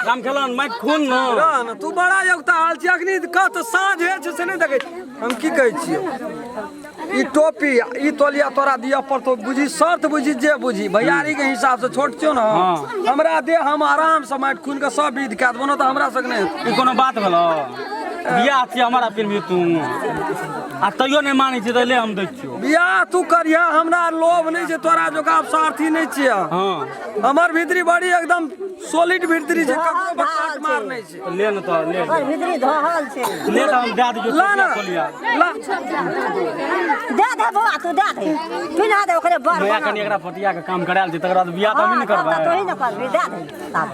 राम खेलन माटि खून न रह ने तू बड़ा योग्यता हाल छी अखनी कह तऽ साँझ होइ छै से नहि देखै छी। हम की कहै छियौ ई टोपी आ ई तौलिया तोरा दिअ पड़तौ बुझी शर्त बुझी जे बुझी भैयारी के हिसाब से छोट छियौ ने हाँ। हमरा दे हम आराम से माटि खून के सब विध कए देबौ ने तऽ हमरा सके नहि हेतौ। ई कोनो बात भेलो बियाह छियै हमरा पिन्हबी तू आ तैयो नहि मानै छी तऽ ले हम दै छियौ बियाह तू करिह हमरा लोभ नहि छै तोरा जोका अब सारथी नहि छियै हाँ हमर भीतरी बड़ी एकदम सॉलिड भीतरी छै ककरो पर काट मार नहि छै तऽ ले ने तऽ ले ओकर भीतरी धहल छै ले तऽ हम दए दियौ ला ना तौलिया ला दे दे बौआ तू दे दे पिन्हा दे ओकरे बर भैया बना कनि एकरा फटिया के काम करायल छै तकर बाद बियाह तऽ हमही ने हाँ, तब करबै तोही ने करबी दे दे तब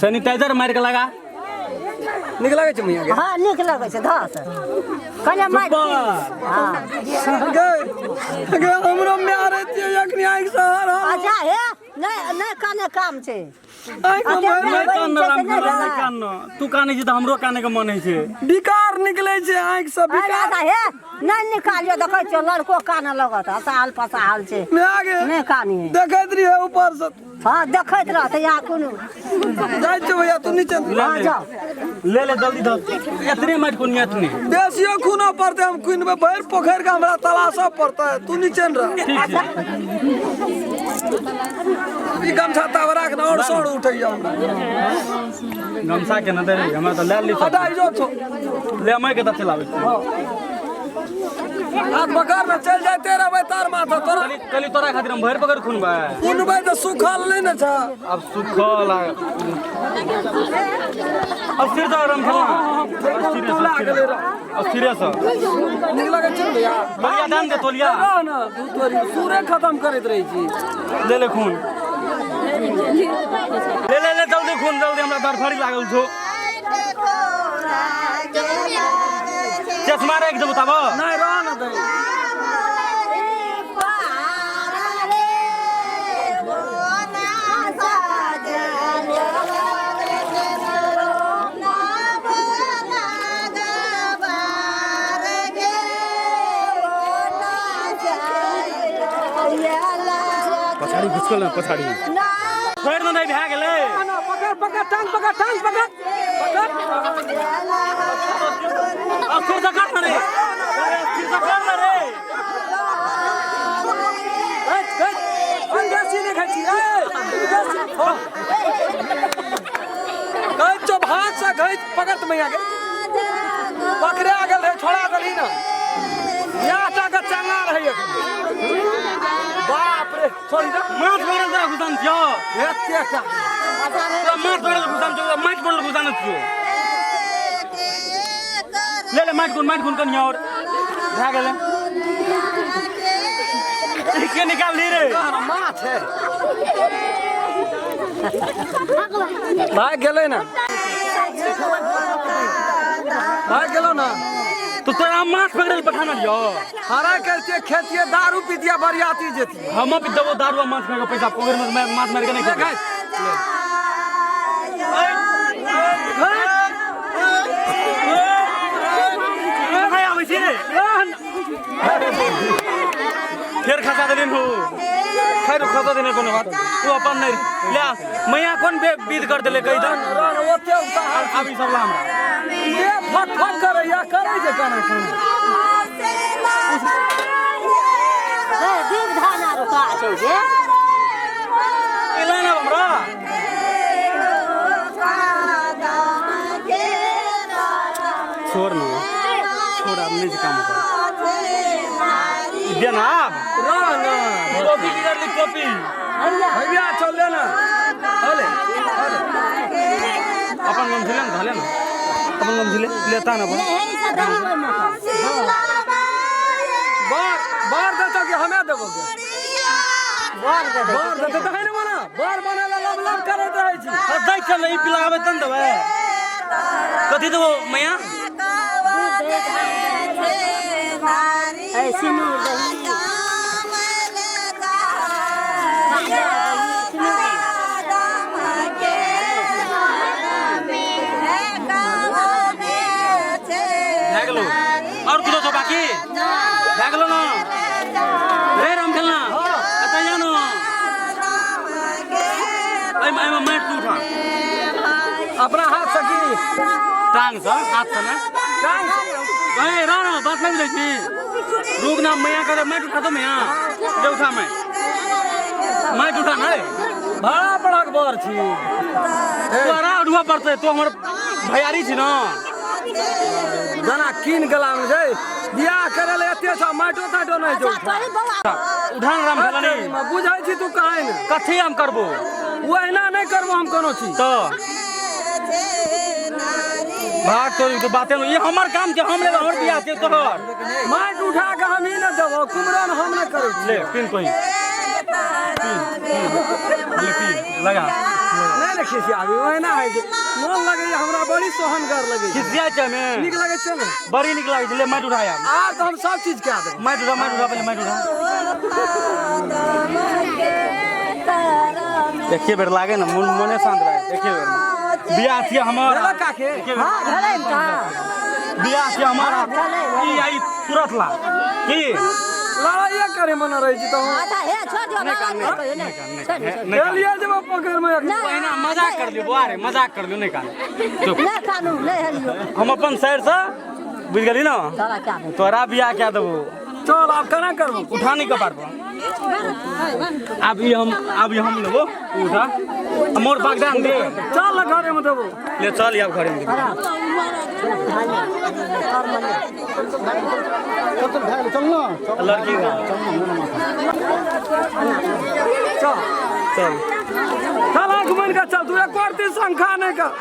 सैनिटाइजर मारि के लगा नीक लागै छै मैया के हाँ नीक लगै छै धस कने मारि हाँ गे गे हमरो मारै छियै अखनी आँखि से हर हर अच्छा हे नहि नहि कने काम छै आँखि मे अते मारि नहि कान बहिन छै राम से नहि नहि कान तू कानै छी तऽ हमरो कानै के मन होइ छै विकार निकलै छै आँखि से अरे विकार दादा हे नहि निकालियो देखै छियो लड़को काने लगत असाल पसाल छै माय गे नहि कानिए देखैत रहियै ऊपर से हाँ देखैत रहतै यहाँ कोनो जाइ छियौ भैया तू नीचे हाँ जाओ ले ले जल्दी धर एतने माटि कोन एतने बेसियो खूनो पड़तै हम खुनबै भरि पोखरि के हमरा तलाशऽ पड़तै तू नीचे ने रह ठीक छै ई गमछा तब राख ने और सर उठैया हमरा गमछा के न दे रे हमरा तऽ ले ली सब हटा जो छो ले मैं के तऽ चलाबै छी हाथ पकड़ ने चलि जाइते रहबै तार माथा तोरा कली कली तोरा खातिर हम भरि पकड़ खुनबै खुनबै तऽ सुखल नहि ने छ अब सुखल अब सिर से आराम खेलना तुला गेलै रह अब सिरे से नीक लगै छै ने भैया तोलिया दान दे तोलिया रह ने दू तोरी सूरे खत्म करैत रहै छी ले ले खून ले ले ले जल्दी खून जल्दी हमरा धरफड़ी लागल छौ चश्मा राखि देबो तब नहि रह ने दही पछाड़ी घुसकल पछाड़ी छोड़ि दे नहि भए गेलै पकड़ पकड़ टांग पकड़ टांग पकड़ पकड़ अब फिर से काट ना रे फिर से काट ना रे घच घच हम बेसी नहि खाइ छी ए बेसी घच चो भात से घच पकड़ त मैया के पकड़े गेल रहे छोड़ा देलही ना यहाँ टा के चंगा रहे बाप रे छोड़ी दे माछ पकड़ल तोरा घुसान छियौ एते टा तोरा माछ पकड़ल घुसान छियौ माटि पकड़ल घुसान छियौ ले ले माटि कोन माटि कोन कनि और भए गेलै के निकाल ली रे माछ है भाग गेलै ना भाग गेलो ना तो तोरा माछ पकड़ल पठाना यौ हरा करते खेतिए दारू पीतिए बरियाती जेतिए हम भी देबो दारू आ माछ खाके पैसा पोखरि में माछ मारि के नहि ले खेबै खाइ नहि आबै छी रे फेर खसा देलियन हो खैर खसा देने कोनो बात ओ अपन नहि ले मैया कोन विध कर देले कहि दन रन ओते उतार आब ई सब ला हमरा ये फट फट करैया करै छै केना केना हे दीप धान आरो का छै जे एला ना हमरा छोड़ ना छोड़ अब नहीं काम कर दे ना आब रन कॉपी की कर ली कॉपी भैया चल ले ना हले हले अपन गमछी ले ना धले ना अपन गमछी ले लेता ना अपन बार बार देतो कि हमे देबो के बर दे दे बार देतो तखन ने बना बार बना ला लब लब करैत रहै छी अरे दै चल ई पिलाबै तन देबै कथी देबो मैया ए सिनूर दही भए गेलो और कुछो छौ बाकी भए गेलो ना रे राम खेलना एतऽ या ना एहिमे एहिमे माटि तू उठा अपना हाथ से की टांग से हाथ से ना टांग से। ए रह ना बात नहीं बुझै छी रुक ना मैया करे माटि उठा दो मैया ले उठा मैं माटि उठा ना रे भाड़ा पढ़क बर छी तोरा उठबा पड़तै तो हमर भैयारी छी ना जना कीन गला में छै बियाह करे ले एते छ माटो ताटो नहीं जो अच्छा तोरी बौआ उठा ना राम खेलानी बुझै छी तू काहे ने कथी हम करबो ओहिना नहि करबो हम कोनो चीज तो भाग तोरी तो बाते नहीं ये हमर काम के हम लेबै हमर बियाह के तोहर माटि उठा के हम ही नहि देबो कुमरन हम नहि करै छी ले पिन कोई पिन ले पिन लगा नहि ने खिसियाबी ओहिना होइ छै मोन लगैया हमरा बड़ी सोहनगर लगैया खिसिया छै मे नीक लगै छै ने बड़ी नीक लागै छै ले माटि उठाया आर तऽ हम सब चीज कए देबै माटि उठा माटि उठा पहिले माटि उठा एके बेर लागे ने मन मने शांत रहे एके बेर में बियाह छियै हमर भेलक काके एके बेर हाँ भेलै ने तऽ बियाह छियै हमर ई आई तुरंत ला की लड़ाइए करे मने रहै छी तऽ अच्छा हे छोड़ दियौ ना नहि कहियौ नहि छोड़ दियौ, छोड़ दियौ। चलिए जेबो पकड़ में नहि, पहिना मजाक कर लियौ बौआ रे मजाक कर लियौ नहि कान चुप नहि कानू नहि हेलियौ हम अपन साइड से बुझि गेली ने तोरा क्या देबौ? तोरा बियाह कए देबो चल आब केना करबो उठा नहीं कपार पर आब ई हम आब ई हम लेबो उठा आ मोर बागदान दे चल ने घरे में देबो ले चल आब घरे में लड़की चल चल चल आँख बनि कऽ चल तू एक शंखा नहि कर।